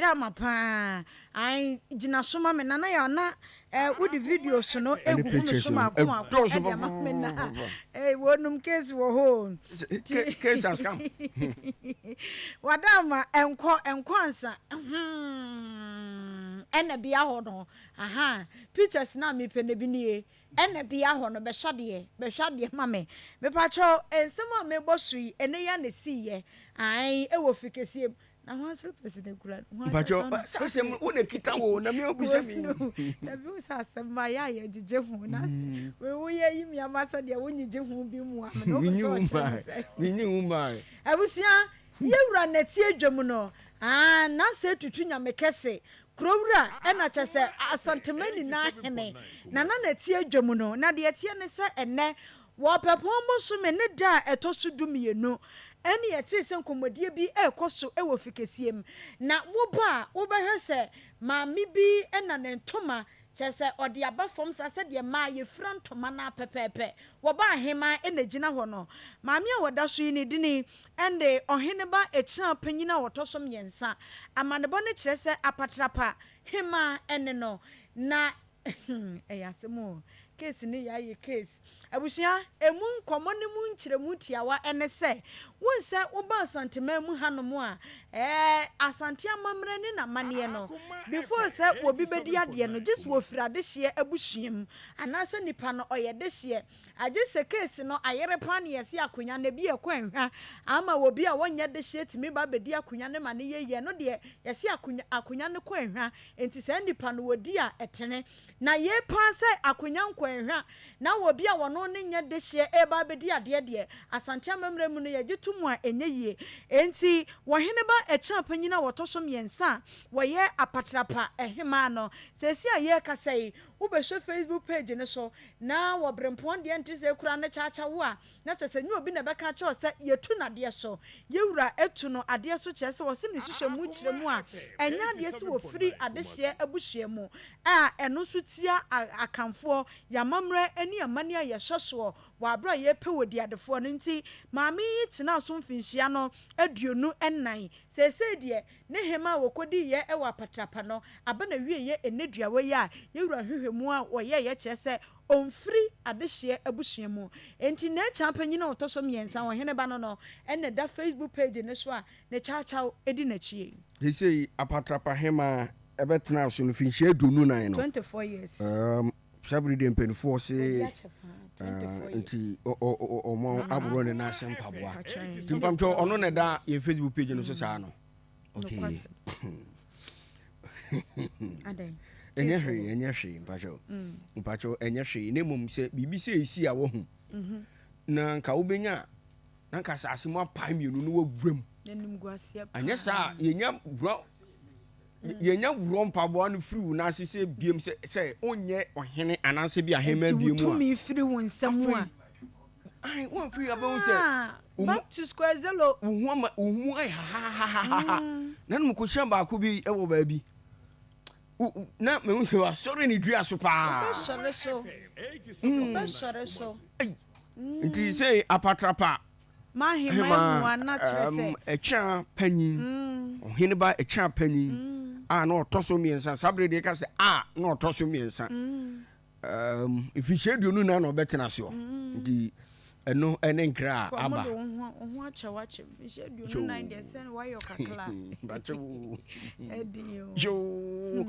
Wada ama paa. Ae, gyina so ma me Nana Yaw na eh, wode videos no Ɛne egugu me pictures so no maako maako ɛdɔɔso ɛde ama me na papapapapa. eh, wɔnum case wɔ hɔ o. Nti Case has come. Wada ama ɛnkɔ ɛnkɔ ansa ɛna bia hɔ no aha pictures na mepɛ no bi nie ɛna bia hɔ no bɛhwɛ adeɛ bɛhwɛ adeɛ ma me mepakyɛw nsɛm a mebɔ so yi ɛnɛ yi a na ɛsiiɛ ae ɛwɔ fi kɛseɛ mu na ho slippers na kura no ho Mpakyɛw sɛ asɛm wo na kita wo na me obisa mi. Dabi wo sɛ asɛm ma yɛ a yɛgyegye ho na wei woyɛ yi mi ama sɛ deɛ wonyegye ho bi mu a mene wopɛ Menyi sɛ wo ɔkyerɛ maa me sɛ menyi wo maa. Abusua yɛwura nɛte adwam no aa nansa etutu nyame kɛse kurowura ɛna kyɛ sɛ Asantema nyinaa hene na nɛte adwam no na deɛ teɛ ne sɛ ɛnɛ wɔpɛpɔn bosome ne da a ɛtɔ so 12 ɛne yɛtee sɛ nkɔmmɔdie bi ɛrekɔ so ɛwɔ fikesie mu na woba a wobɛhwɛ sɛ maame bi ɛna ne ntoma kyerɛ sɛ ɔde aba fam saa sɛdeɛ mmaa yɛfira ntoma no pɛpɛɛpɛ wɔba ahema ɛna gyina hɔ no maame a wɔda so yi ne dini ɛnde ɔheneba ekyina panyin a wɔtɔ so mmiɛnsa amanebɔ no kyerɛ sɛ Apatrapa hema ɛne no na ɛyɛ asɛm o case ne yɛ ayɛ case abusua emu nkɔmɔ ne mu nkyerɛmu tiawa ɛne sɛ wɔn sɛ woba Asanteman mu hanom a Asante amammerɛ ne n'amanneɛ no before sɛ obi bɛdi adeɛ no gye sɛ wɔfiri adehyeɛ abusua mu anaasɛ nipa no ɔyɛ dehyeɛ agye sɛ case no ayere paa ne yɛsi akonnwa na ebi ɛkɔ nhwa ama obi a wɔnyɛ dehyeɛ tumi ba bɛdi akonnwa no ma ne yɛ yie no deɛ yɛsi akonnwa akonnwa no kɔ nhwa nti saa nipa no wɔdi a ɛtene na yɛ paa sɛ akonnwa nkɔ nhwa na obi a wɔno ne nyɛ dehyeɛ ɛreba abɛdi adeɛ deɛ Asante amammerɛ mu no yɛgye to mu a ɛnyɛ yie enti wɔhene ba ɛkyɛn panyin a wɔtɔ so mmiɛnsa a wɔyɛ Apatrapa ɛhemaa no sɛsi a yɛrekasa yi wobɛhwɛ Facebook page no so na wɔbrɛmpɔn deɛ nte sɛ kura ne kyaakya wo a na kyerɛ sɛ nyɛ obi na ɛbɛka kyerɛw sɛ yɛtu n'adeɛ so yɛwura etu no adeɛ so kyerɛ sɛ wɔsi ne hyehyɛ mu kyerɛ mu a ɛnyɛ adeɛ sɛ wɔfiri adehyeɛ abusua mu a ɛno nso tia akamfoɔ yɛamammerɛ ne amanneɛ a yɛhyɛ soɔ wɔ abere a yɛpɛ wɔ diadefoɔ no nti maame yi tena so mfinhyia no 24 seesei deɛ ne hema a wɔkɔdi yɛ wɔ Apatrapa no aba na wie yɛ ɛnɛ duawa yi a yɛwura hwehwɛ mu a wɔyɛ yɛ kyerɛ sɛ ɔmfiri adehyeɛ abusua mu nti n'akya panyin a ɔtɔ so mmiɛnsa ɔhene ba no ɛna da Facebook page ne so a ne kyaakyaw di n'akyi. Seesei Apatrapa hema ɛbɛtena so no mfinhyia 24 no. 24 years. Saa bere deɛ mpanimfoɔ se Wadi akyɛ paa, 24 years. Nti ɔmo aborɔ ne nan ase mpaboa nti mpamkyɛ ɔno na ɛda yɛn Facebook page no so saa no, okay. Nokwasɛm. Adɛn? Ɛnyɛ hwee, ɛnyɛ hwee mpakyɛw, mpakyɛw ɛnyɛ hwee na mmom sɛ biribi sɛ ɛsi a wɔhu na nka wobɛnya a, na nka asase mu apae mmienu na wawura mu. N'anim gu aseɛ paa. Anyɛ saa a, yɛnya wurɔ mpaboa no firi wo n'ase sɛ biem sɛ wonyɛ ɔhene anaasɛ bi ahema Nti wo biem a tumi firi wo nsam a afei wɔmfiri abɛhu sɛ Ah, back to square zero. Wo ho ama wo ho ayɛ hahahaha na no mekɔhyia baako bi wɔ baabi na mehu sɛ wasɔre ne dua so paa. Wobɛsɔre so, wobɛsɔre so. Nti sɛ Apatrapa mahema hema mu ana kyerɛ sɛ ɛkyea panyin ɔhene ba ɛkyea panyin a na ɔtɔ so mmiɛnsa saa bere deɛ ka sɛ a na ɔtɔ so mmiɛnsa mfihyia 24 na ɔbɛtena ase hɔ nti ɛno ɛne nkra a aba. De wo ho akyɛ wakyɛ mfihyia 24 deɛ sɛ wayɛ kakra. Bakyɛw. Ɛdi o. Yoo.